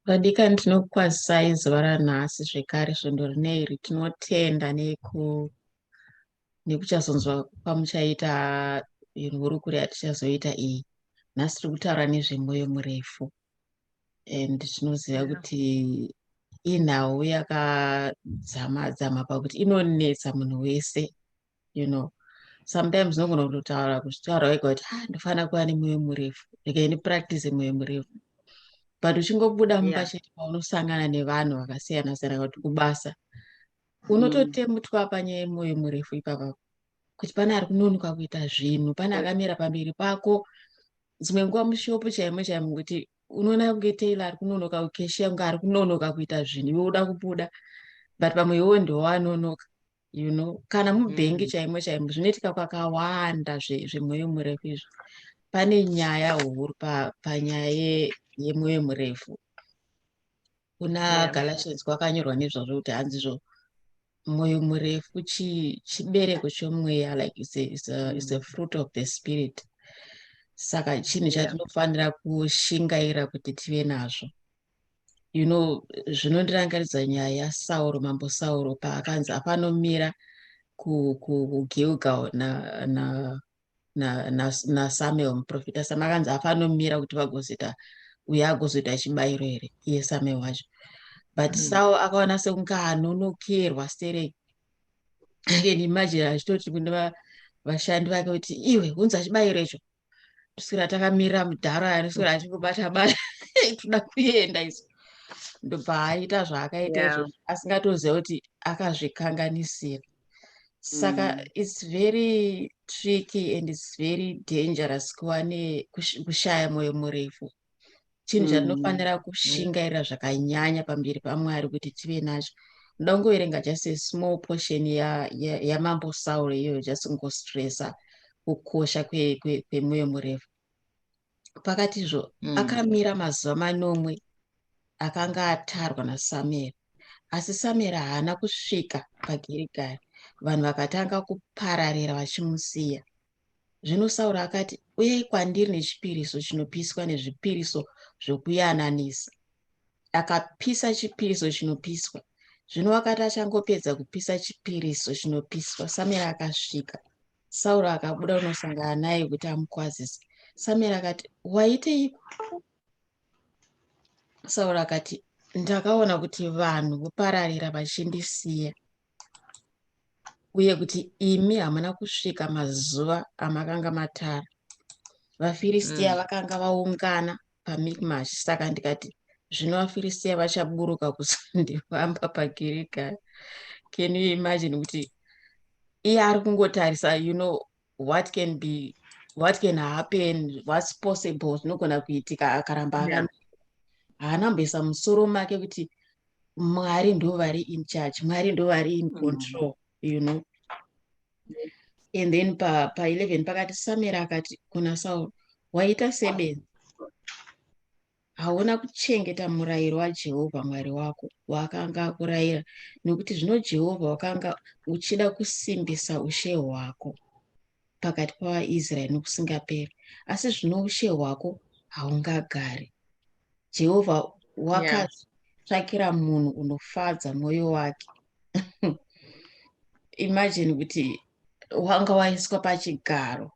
Vadikani, tinokukwazisai zuva ranhasi zvekare, svondo rineri. Tinotenda nekuchazonzwa kwamuchaita hurukuro yatichazoita iyi. Nhasi tiri kutaura nezvemwoyo murefu, and tinoziva kuti inhau yakadzama dzama pakuti inonetsa munhu wese. Sometimes unogona kutotaura, kuzvitaura wega kuti, "Ah, ndofanira kuva nemwoyo murefu, regai ndipractice mwoyo murefu," but uchingobuda mumba chete, paunosangana nevanhu vakasiyana siyana, kuti kubasa, unototemutwa panyaya yemwoyo murefu ipapa, kuti pane ari kunonoka kuita zvinhu, pane akamira pamberi pako. Dzimwe nguva mushopu chaimo chaimo, kuti unoona kunge teller ari kunonoka, kucashier kunge ari kunonoka kuita zvinhu, iwe uda kubuda, but pamwe iwewo ndowanonoka. Kana mubhengi chaimo chaimo, zvinoitika kwakawanda zvemwoyo murefu izvo. Pane nyaya huru panyaya yemwoyo murefu. Kuna Galatians kwakanyorwa nezvazvo kuti hanzizvo mwoyo murefu chibereko chomweya, like it's a fruit of the spirit. Saka chinhu chatinofanira kushingaira kuti tive nazvo. Zvinondirangaridza nyaya yaSauro, Mambo Sauro, paakanzi apanomira kuGilgal naSamuel, muprofita Samuel. Akanzi afanomira kuti vagozoita, uye agozoita chibayiro here, iye Samuel wacho. But Saul akaona sekunge anonokerwa stereki. Can imagine achitoti kune vashandi vake kuti, "Iwe, unza chibayiro icho, kuswera takamirira mudharo aya, anoswera achingobata bata, toda kuenda isu." Ndobva aita zvaakaita izvozvo, asingatoziva kuti akazvikanganisira. Saka it's very tricky and it's very dangerous kuva nekushaya mwoyo murefu. Chinhu chatinofanira kushingaira zvakanyanya pamberi paMwari kuti tive nacho. Ndoda kungoverenga just a small portion yaMambo Sauro iyoyo, just kungostressa kukosha kwemwoyo murefu. Pakatizvo akamira mazuva 7 akanga atarwa naSamueri, asi Samueri haana kusvika paGirigari. Vanhu vakatanga kupararira vachimusiya. Zvino Sauro akati, "Uyai kwandiri nechipiriso chinopiswa nezvipiriso zvokuyananisa." Akapisa chipiriso chinopiswa. Zvino wakati achangopedza kupisa chipiriso chinopiswa, Samueri akasvika. Sauro akabuda kunosangana naye kuti amukwazise. Samueri akati, "Waiteiko?" Sauro akati, "Ndakaona kuti vanhu vopararira vachindisiya, uye kuti imi hamuna kusvika mazuva amakanga matara. VaFiristiya vakanga vaungana paMikmash, saka ndikati, 'Zvino vaFiristiya vachaburuka kuzondivamba paGirigari.'" Can you imagine kuti iye ari kungotarisa what can be, what can happen, what's possible, zvinogona kuitika akaramba akamira? Haana kumboisa musoro make kuti Mwari ndo vari in charge, Mwari ndo vari in control. And then pa11 pakati, Samueri akati kuna Sauro, "Waita sebenzi. Hauna kuchengeta murayiro waJehovha Mwari wako waakanga akurayira, nekuti zvino Jehovha wakanga uchida kusimbisa ushe hwako pakati pavaIsraeri nokusingaperi, asi zvino ushe hwako haungagari. Jehovha wakatsvakira munhu unofadza mwoyo wake." Imagine kuti wanga waiswa pachigaro,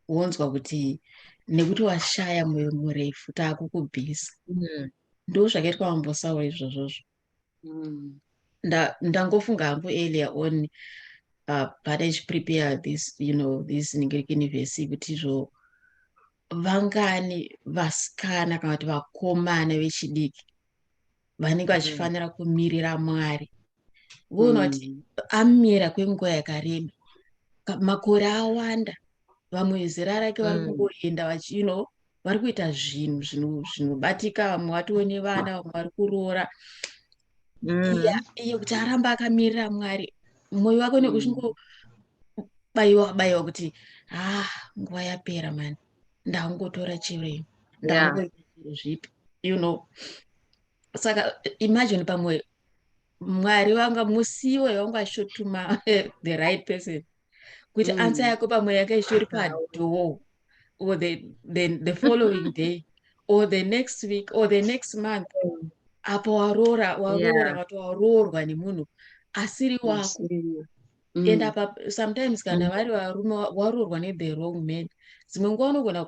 wonzwa kuti nekuti washaya mwoyo murefu, taakukubvisa. Ndo zvakaitwa Mambo Sauro izvozvozvo. Ndangofunga hangu earlier on, pandaichiprepare this you know this ningirikini kuti izvo vangani vasikana kana kuti vakomana vechidiki vanenge vachifanira kumirira Mwari, voona kuti amira kwenguva yakareba, makore awanda, vamwe zera rake vari kungoenda vachi vari kuita zvinhu zvinobatika, vamwe vatove nevana, vamwe vari kuroora. Iye kuti aramba akamirira Mwari, mwoyo wake unenge uchingobayiwa bayiwa kuti, "Ah, nguva yapera mani, ndangotora chiro ini, ndangoita chiro zvipi." Saka imagine pamwe Mwari vanga musiwo vanga vachitotuma the right person kuti answer yako pamwe yanga ichitori padoor, or the following day or the next week or the next month. Apa waroora, waroora, watowaroorwa nemunhu asiri wako. And apa sometimes kana vari varume, waroorwa nethe wrong man, dzimwe nguva unogona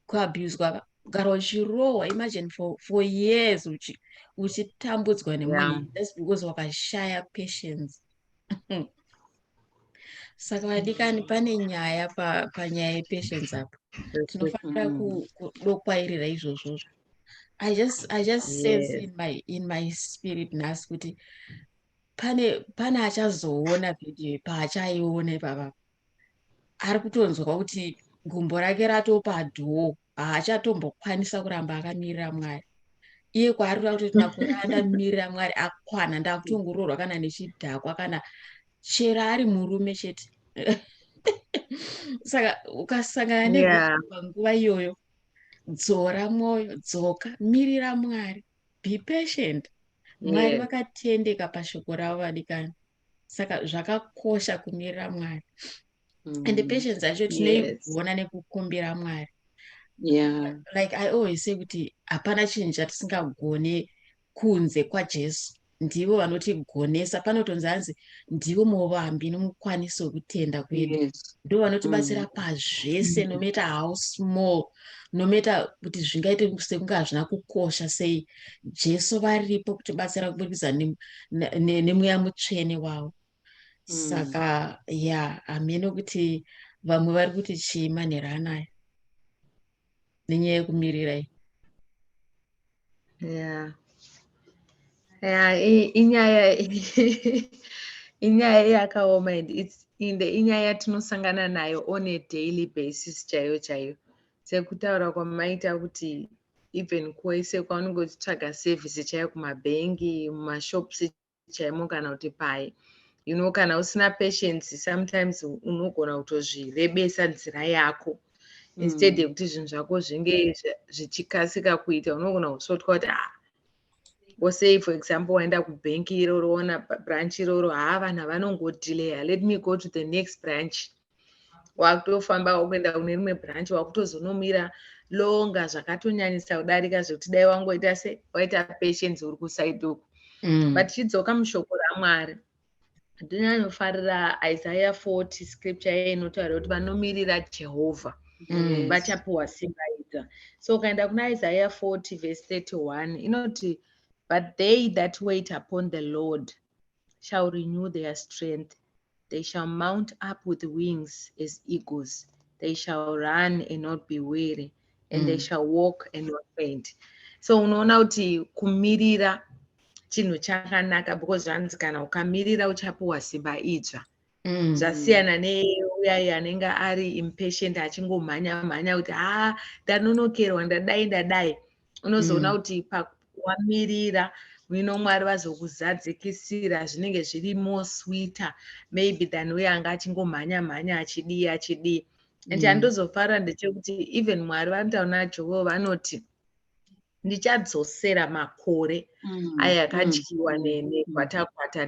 kuabuswa, kugara uchirohwa. Imagine for years uchitambudzwa nemunhu just because wakashaya patience. Saka vadikani, pane nyaya panyaya yepatience apa. Tinofanira kudokwairira izvozvozvo. I just sense in my spirit nhasi kuti pane achazoona vhidhiyo. Paachaiona ipapa, ari kutonzwa kuti gumbo rake ratopa door, haachatombokwanisa kuramba akamirira Mwari. Iye kwaari kuda kutoti makore andamirira Mwari akwana, ndakutongoroorwa kana nechidhakwa, kana chero ari murume chete. Saka ukasangana nepanguva iyoyo, dzora mwoyo, dzoka, mirira Mwari, be patient. Mwari vakatendeka pashoko ravo, vadikani. Saka zvakakosha kumirira Mwari. And patience yacho tinoigona nekukumbira Mwari. Like I always say kuti hapana chinhu chatisingagone kunze kwaJesu. Ndivo vanotigonesa. Panotonzi hanzi ndivo muvambi nomukwanisi wekutenda kwedu. Ndo vanotibatsira pazvese, no matter how small, no matter kuti zvingaite sekunge hazvina kukosha sei, Jesu varipo kutibatsira kuburikidza neMweya Mutsvene wavo. Saka ya, hameno kuti vamwe vari kuti chii manhero anaya nenyaya yekumirira iyi. Yeah, inyaya yakaoma, and it's inde inyaya yatinosangana nayo on a daily basis chaiyo chaiyo. Sekutaura kwamaita kuti even kwese kwaunenge uchitsvaga service chaiyo, kumabhengi, mumashops chaimo, kana kuti pai, kana usina patience, sometimes unogona kutozvirebesa nzira yako instead yekuti zvinhu zvako zvinge zvichikasika kuita. Unogona kusvotwa kuti, ah, say for example, waenda kubhenki iroro, ona branch iroro, haa, vanhu vanongodhileya, let me go to the next branch. Wakutofamba wakuenda kune rimwe branch, wakutozonomira longer zvakatonyanyisa kudarika zvekuti dai wangoita se waita patience uri kuside uku. But tichidzoka mushoko raMwari, ndinyanyofarira Isaiah 40 scripture iye inotaura kuti vanomirira Jehovha vachapiwa simba idzva. So ukaenda kuna Isaiah 40 verse 31, inoti, "But they that wait upon the Lord shall renew their strength. They shall mount up with wings as eagles. They shall run and not be weary, and they shall walk and not faint." So unoona kuti kumirira chinhu chakanaka, because zvanzi kana ukamirira uchapiwa simba idzva. Zvasiyana neuyai anenge ari impatient, achingomhanya mhanya kuti, "Ha, ndanonokerwa, ndadai, ndadai." Unozoona kuti wamirira ino, Mwari vazokuzadzikisira zvinenge zviri more sweeter maybe than uye anga achingomhanya mhanya, achidii, achidii. And chandozofara ndechekuti even Mwari vanotaura naJoel, vanoti, "Ndichadzosera makore aya akadyiwa negwatakwata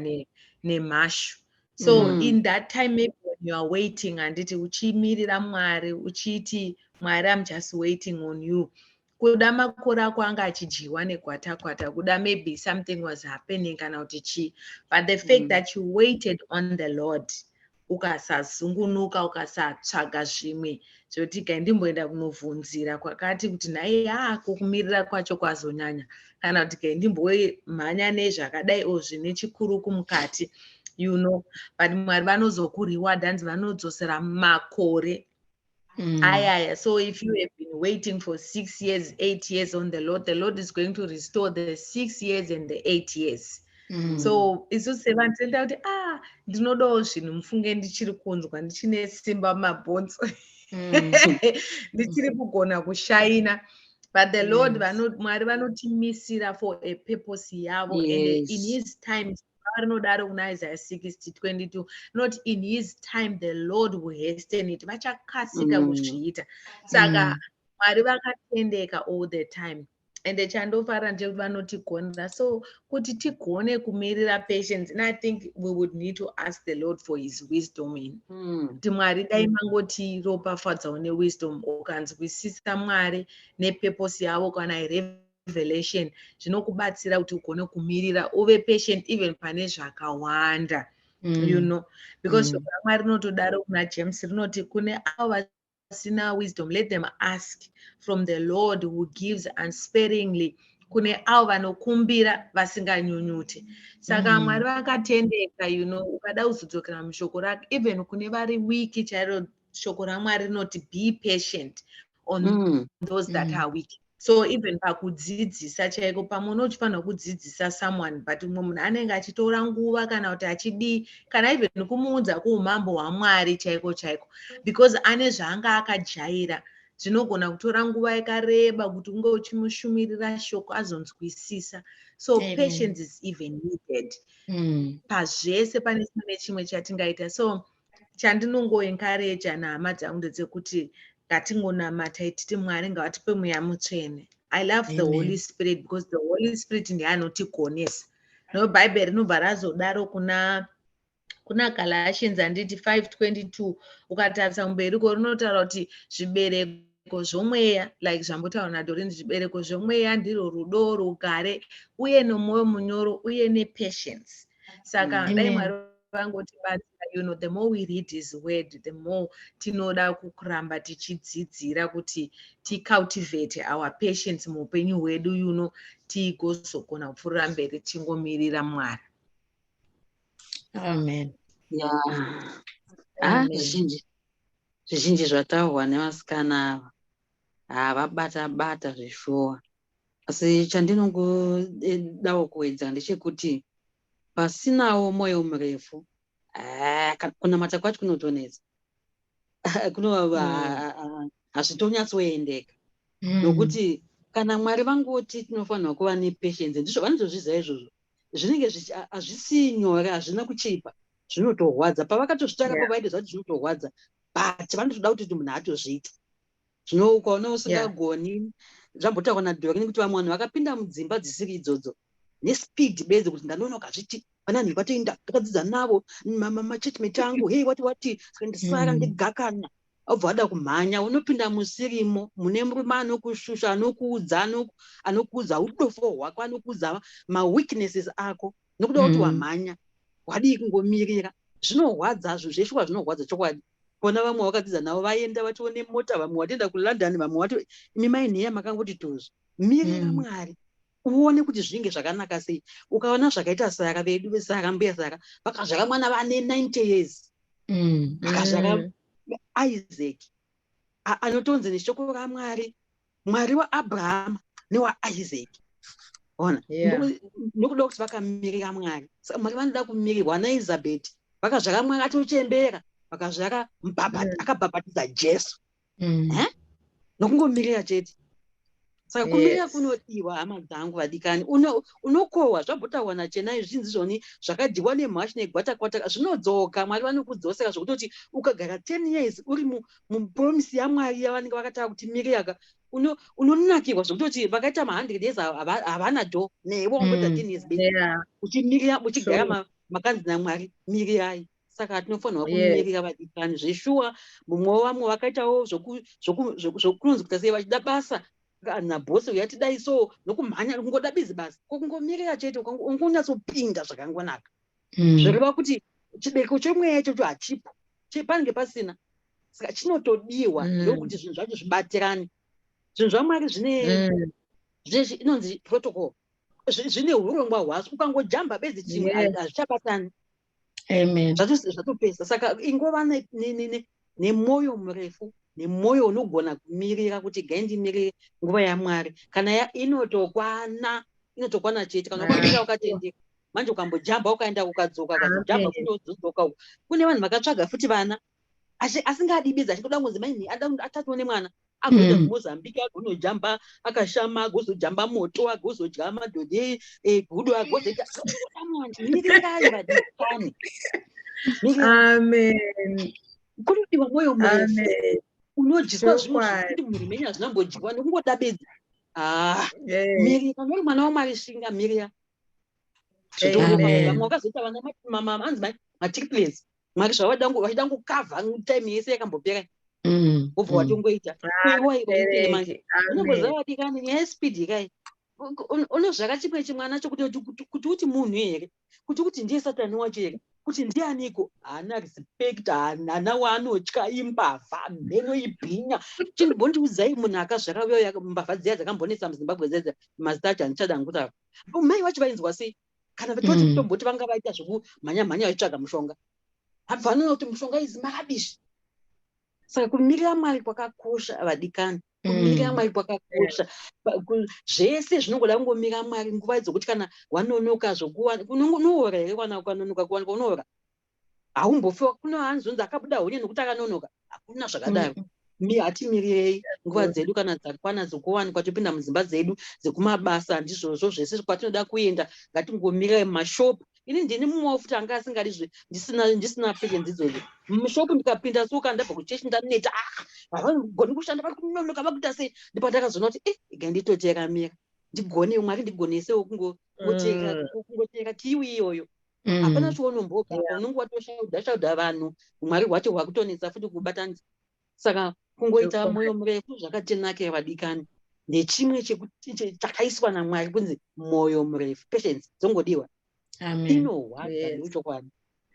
nemhashu." So in that time, maybe when you are waiting, handiti, uchimirira Mwari, uchiti, "Mwari, I'm just waiting on you," kuda makore ako anga achidyiwa negwatakwata, kuda maybe something was happening kana kuti chii, but the fact that you waited on the Lord, ukasazungunuka, ukasatsvaga zvimwe zvekuti gai ndimboenda kunovhunzira kwakati kuti nhai, hako kumirira kwacho kwazonyanya, kana kuti gai ndimbomhanya nezvakadai o zvine chikuruku mukati, but Mwari vanozokureward, hanzi vanodzosera makore ayaya. So if you have been waiting for 6 years, 8 years on the Lord, the Lord is going to restore the 6 years and the 8 years. So isusu sevanhu tinoita kuti, ah, ndinodawo zvinhu, mufunge ndichiri kunzwa, ndichine simba mumabhonzo, ndichiri kugona kushaina. But the Lord, Mwari vanotimisira for a purpose yavo, and in his time, rinodaro kuna Isaiah 60:22, not in his time the Lord will hasten it, vachakasika kuzviita. Saka Mwari vakatendeka all the time, ende chandofara ndechekuti vanotigonera. So kuti tigone kumirira, patience, and I think we would need to ask the Lord for his wisdom in kuti, "Mwari, dai mangotiropafadzawo newisdom." Ukanzwisisa Mwari nepurpose yavo, kana Revelation zvinokubatsira kuti ugone kumirira, uve patient even pane zvakawanda, because shoko raMwari rinotodaro kuna James, rinoti kune avo vasina wisdom, let them ask from the Lord who gives unsparingly kune avo vanokumbira vasinganyunyute. Saka Mwari vakatendeka. Ukada kuzodzokera mushoko rake, even kune vari weak chairo, shoko raMwari rinoti be patient on those that are weak. So even pakudzidzisa chaiko, pamwe unochifanira kudzidzisa someone, but umwe munhu anenge achitora nguva kana kuti achidii, kana even kumuudza kuumambo hwaMwari chaiko chaiko, because ane zvaanga akajaira, zvinogona kutora nguva yakareba kuti unge uchimushumirira shoko azonzwisisa. So Amen. Patience is even needed pazvese, pane chimwe nechimwe chatingaita. So chandinongoencouraja nehama dzangu ndedzekuti ngatingonamata titi Mwari ngavatipe Mweya Mutsvene. I love the Amen. Holy Spirit, because the Holy Spirit ndiye anotigonesa. NoBhaibheri rinobva razodaro kuna Galatians, handiti, 5:22. Ukatarisa kumberiko, rinotaura kuti zvibereko zvomweya, like zvambotaura naDorin, zvibereko zvomweya ndirwo rudo, rugare, uye nomwoyo munyoro, uye nepatience. Saka dai Amen. Mwari vangotibatsira. The more we read his word, the more tinoda kuramba tichidzidzira kuti ticultivate our patience muupenyu hwedu, tigozogona kupfuurira mberi tichingomirira Mwari. Amen. Ya, ah, Amen. Zvizhinji zvizhinji zvataurwa nevasikana ava, havabata bata zveshuwa, asi chandinongodawo kuwedzera ndechekuti pasinawo mwoyo murefu, kunamata kwacho kunotonetsa. Hazvitonyatsoendeka, nokuti kana Mwari vangoti tinofanirwa kuva nepatience, ndizvo vanotozviziva izvozvo. Zvinenge hazvisi nyore, hazvina kuchipa, zvinotorwadza. Pavakatozvitanga pavaita zvati zvinotorwadza, but vanotoda kuti munhu atozviita. Zvino ukaona usingagoni, zvambotaurwa naDorini kuti vamwe vanhu vakapinda mudzimba dzisiri idzodzo nespeed bedzi, kuti ndanonoka zviti vananhu vatoenda, ndakadzidza navo, machurchmate angu, hei, wati wati, saka ndisara ndigakana, obva wada kumhanya, unopinda musirimo mune murume anokushusha, anokuudza, anokuudza udofo hwako, anokuudza maweaknesses ako, nokuda kuti wamhanya. Wadii kungomirira? Zvinorwadza zvo, zveshuwa zvinorwadza chokwadi, kuona vamwe vakadzidza navo vaenda, vatione mota, vamwe vatoenda kuLondon, vamwe vato, imi mainheya makangoti tozvo. Mirira Mwari, uone kuti zvinge zvakanaka sei. Ukaona zvakaita Sara vedu, Sara, mbuya Sara vakazvara mwana vane 90 years, vakazvara Isaac, anotonzi neshoko raMwari, Mwari waAbrahama newaIsaac. Ona, nokuda kuti vakamirira Mwari. Saka Mwari vanoda kumirirwa. NaElizabeth vakazvara mwana atochembera, vakazvara akabhabhatidza Jesu. Eh? Nokungomirira chete. Saka kumirira kunodiwa, hama dzangu vadikani. Unokohwa zvambotaurwa naChenai, zvinzi zvoni zvakadyiwa nemhashi negwatakwata zvinodzoka. Mwari vanokudzosera, zvokutoti ukagara 10 years uri mupromise yaMwari yavanenge vakataura kuti miriraka, unonakirwa zvokutoti vakaita ma100 years havana dho newe wangoita 10 years bedzi uchimirira, uchigara makanzi naMwari mirirai. Saka tinofanirwa kumirira, vadikani, zveshuwa. Mumwewo vamwe vakaitawo zvokunonzi kuita sei, vachida basa nabhosi uyatidai, so nokumhanya kungoda busy basa, kokungomirira chete, ungonyatsopinda zvakangonaka. Zvoreva kuti chibereko chomweya ichocho hachipo, panenge pasina. Saka chinotodiwa ndokuti zvinhu zvacho zvibatirane. Zvinhu zvaMwari zvine inonzi protocol, zvine urongwa hwazvo. Ukangojamba bedzi chimwe, hazvichabatani. Amen. Zvatopesa. Saka ingova nemwoyo murefu, nemwoyo unogona kumirira kuti gai ndimirire nguva yaMwari. Kana inotokwana, inotokwana chete kana ukamirira ukatendeka. Manje ukambojamba ukaenda, ukadzoka, ukazojamba Amen. kutozodzoka uko, kune vanhu vakatsvaga futi vana asingadi bedzi, achingoda kunzi maini atatiwo nemwana, agoenda kuMozambique, agonojamba akashama, agozojamba moto, agozodya madhodhi egudo, agozoita ngoda mwana. Mirirai, vadikani, mirirai. Amen. Kunodiwa mwoyo murefu. Amen. Unodyiswa zvinhu Chokwadi. zvekuti mhuri menyu hazvinambodyiwa nokungoda bedzi. Ah, mirira. Kana uri mwana waMwari, shinga, mirira. Amen. Vamwe vakazoita vana anzi matriplets, Mwari zvavada vachida kukavha time yese yakambopera, wobva watongoita kuiwa. Iwa manje Bereki. Amen. unomboziva, vadikani, nyaya yespeed ikai. Unozvara chimwe chimwana chokuti kuti uti munhu here, kuti kuti ndiye Satani wacho here, kuti ndianiko? Haana respect, haana waanotya, imbavha, mheno, ibhinya. Chimbondiudzai munhu akazvara uyo mbavha dziya dzakambonetsa muZimbabwe dzedza, mazita acho handichada kutaura. Mai vacho vainzwa sei? Kana toti tomboti vanga vaita zvekumhanya mhanya vachitsvaga mushonga, abva anoona kuti mushonga izi marabishi. Saka kumirira Mwari kwakakosha, vadikani. Kumirira Mwari kwakakosha. Zvese zvinongoda kungomira Mwari. Nguva dzokuti kana wanonoka zvokuwana, unoora here? Kana ukanonoka kuwanikwa, unoora? Haumbofi. Kuno hanzonzi akabuda honye nokuti akanonoka. Hakuna zvakadaro. Hatimirirei nguva dzedu. Kana dzakwana dzokuwanikwa, topinda mudzimba dzedu, dzekumabasa, ndizvozvo zvese kwatinoda kuenda. Ngatingomirai mumashopu. Ini ndini mumwewo futi anga asingadi, ndisina patience idzodzo. Mushopu ndikapinda so, kana ndabva kuchechi ndaneta, ah, havagoni kushanda, vari kunonoka, vakuita sei? Ndipandakazoona kuti ega nditoteramira, ndigone Mwari, ndigonesewo kungoteera queue iyoyo. Hapana chiunomboga, unonge watoshaudha shaudha vanhu, Mwari hwacho hwakutonetsa futi kubatanidza. Saka kungoita mwoyo murefu zvakatinakira, vadikani. Ndechimwe chakaiswa naMwari kunzi mwoyo murefu, patience dzongodiwa. Inorwadza neuchokwadi,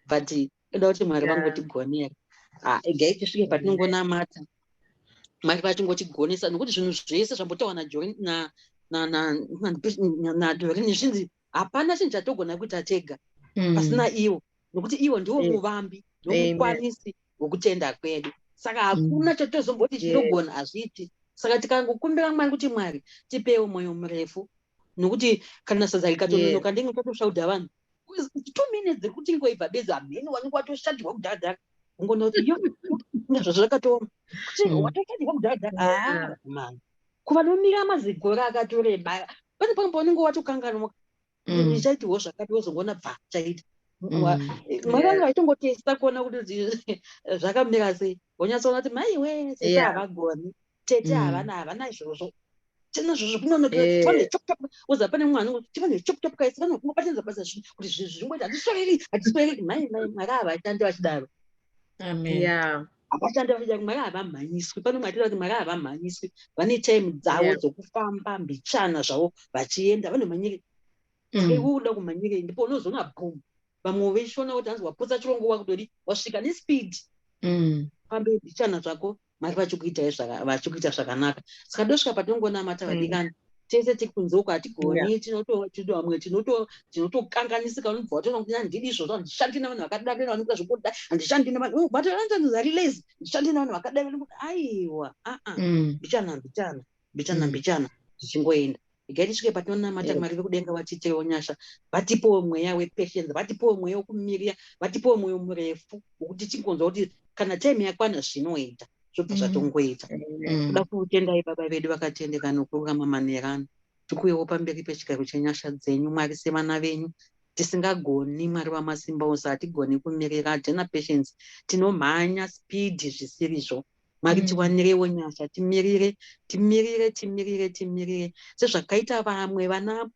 but inoda kuti Mwari vangotigonera. Egai tisvike patinongonamata, Mwari vachingotigonesa, nokuti zvinhu zvese zvambotaurwa naDorini zvinzi hapana chinhu chatogona kuita tega pasina ivo, nokuti ivo ndiwo muvambi nomukwanisi wokutenda kwedu. Saka hakuna chatozomboti chinogona, hazviiti. Saka tikangokumbira Mwari kuti, "Mwari, tipewo mwoyo murefu," nokuti kana sadza rikatononoka, ndenge tatoshaudha vanhu. 2 minutes dziri kuti ingoibva bedzi, hamheni wanenge watoshatirwa kudhara. Ungoona kuti yo, inga zvazvo zvakatooma kuti watoshatirwa kudhara. Ah, man, kuvanomira mazigore akatoreba, pane pamwe paunenge watokanganwa, ndichaitiwo zvakati, wozongoona bva chaita. Mwari vange vachitongotesta kuona kuti zvakamira sei. Wonyatsoona kuti maiwe, tete havagoni, tete havana izvozvo, tina zvozvo kunonoka. Chop chop, woza pane mumwe anongo chifane chop chop kaisi, vanokungobatanidza basa zvinhu kuti zvinhu zvingoita. Hatiswereri, hatiswereri. Mai mai, Mwari havashandi vachidaro. Havashandi vachidaro. Mwari havamhanyiswi. Pane mumwe atira kuti Mwari havamhanyiswi, vane time dzavo dzokufamba mbichana zvavo vachienda, vanomhanyiri. Saka iwe uda kumhanyirei? Ndipo unozoona boom, vamwe veshona kuti hanzi waputsa chirongo, wakudodi wasvika nespeed. Pamberi mbichana zvako, Mwari vachikuita zvakanaka. Saka ndosvika patinongonamata, vadikani. Tese tiri kunze uko hatigoni, vamwe tinotokanganisika. Unobva watoona kuti handidi izvozvo, handishandi nevanhu vakadai, vanoita zvokuda, handishandi nevanhu vari lazy, handishandi nevanhu vakadai. Aiwa, aa, mbichana mbichana, mbichana mbichana, zvichingoenda. Regai tisvike patinonamata. Mwari vekudenga vatiitewo nyasha, vatipowo mweya wepatience, vatipowo mweya wekumirira, vatipowo mwoyo murefu wekuti tingonzwa kuti kana time yakwana zvinoita, zvobva zvatongoita. Kuda kutendai, Baba vedu vakatendeka nokururama, manerano tikuyewo pamberi pechigaro chenyasha dzenyu, Mwari, sevana venyu tisingagoni. Mwari wamasimba ose, hatigoni kumirira, hatina patience, tinomhanya speed zvisirizvo. Mwari, tiwanirewo nyasha, timirire, timirire, timirire, timirire sezvakaita vamwe vana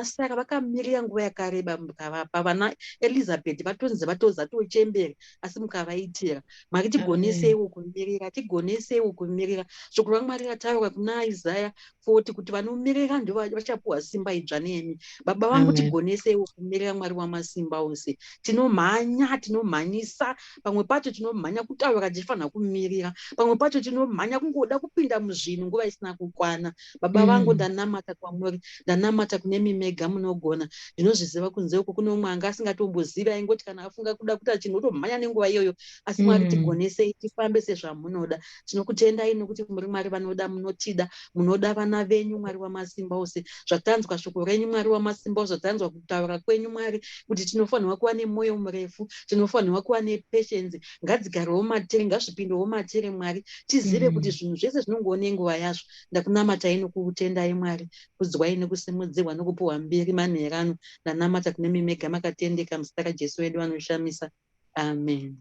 Sara vakamirira nguva yakareba mukavapa vana Elizabeth, vatonzi vatozatochembera, asi mukavaitira. Mwari, tigoneseiwo kumirira, tigoneseiwo kumirira. Shoko raMwari rataurwa kuna Isaya 40 kuti vanomirira ndo vachapuwa simba idzva nemi. Baba vangu, tigoneseiwo kumirira. Mwari wamasimba ose, tinomhanya, tinomhanyisa. Pamwe pacho tinomhanya kutaura tichifanira kumirira, pamwe pacho tinomhanya kungoda kupinda muzvinhu nguva isina kukwana. Baba vangu, ndanamata kwamuri, ndanamata kune mimega munogona. Ndinozviziva kunze uko kune umwe anga asingatombozivi, aingoti kana afunga kuda kuita chinhu otomhanya nenguva iyoyo. Asi Mwari, tigonesei tifambe sezvamunoda. Tinokutendai nokuti muri Mwari vanoda, munotida, munoda vana venyu. Mwari wamasimba ose, zvatanzwa shoko renyu, Mwari wamasimba ose, zvatanzwa kutaura kwenyu, Mwari, kuti tinofanirwa kuva nemwoyo murefu, tinofanirwa kuva nepatience, ngadzigarewo matiri, ngazvipindewo matiri, Mwari, tizive kuti zvinhu zvese zvinongova nenguva yazvo. Ndakunamatai nokutendai, Mwari. Kudzwai nekusimudzirwa nokupiwa mbiri manherano. Ndanamata kune mimega makatendeka, muzita raJesu wedu anoshamisa, amen.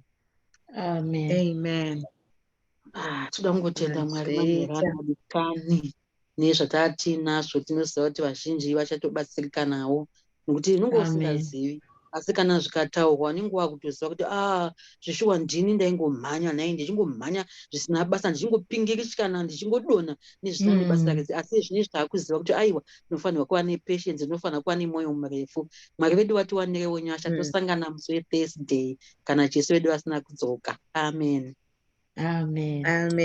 Amen. Amen. Ah, toda kungotenda Mwari manherano, madikani, nezvatatinazvo. Tinoziva kuti vazhinji vachatobatsirikanawo, nokuti unonge usingazivi. Asi kana zvikataurwa, unenge wakutoziva kuti, a, zvishuwa ndini ndaingomhanya nhai, ndichingomhanya zvisina basa, ndichingopingirishana, ndichingodonha nezvisina nebasa rese. Asi zvinezvi taakuziva kuti aiwa, tinofanirwa kuva nepatience, tinofanira kuva nemwoyo murefu. Mwari vedu vatiwanirewo nyasha. Tosangana musi weThursday kana Jesu vedu vasina kudzoka. Amen. Amen. Amen.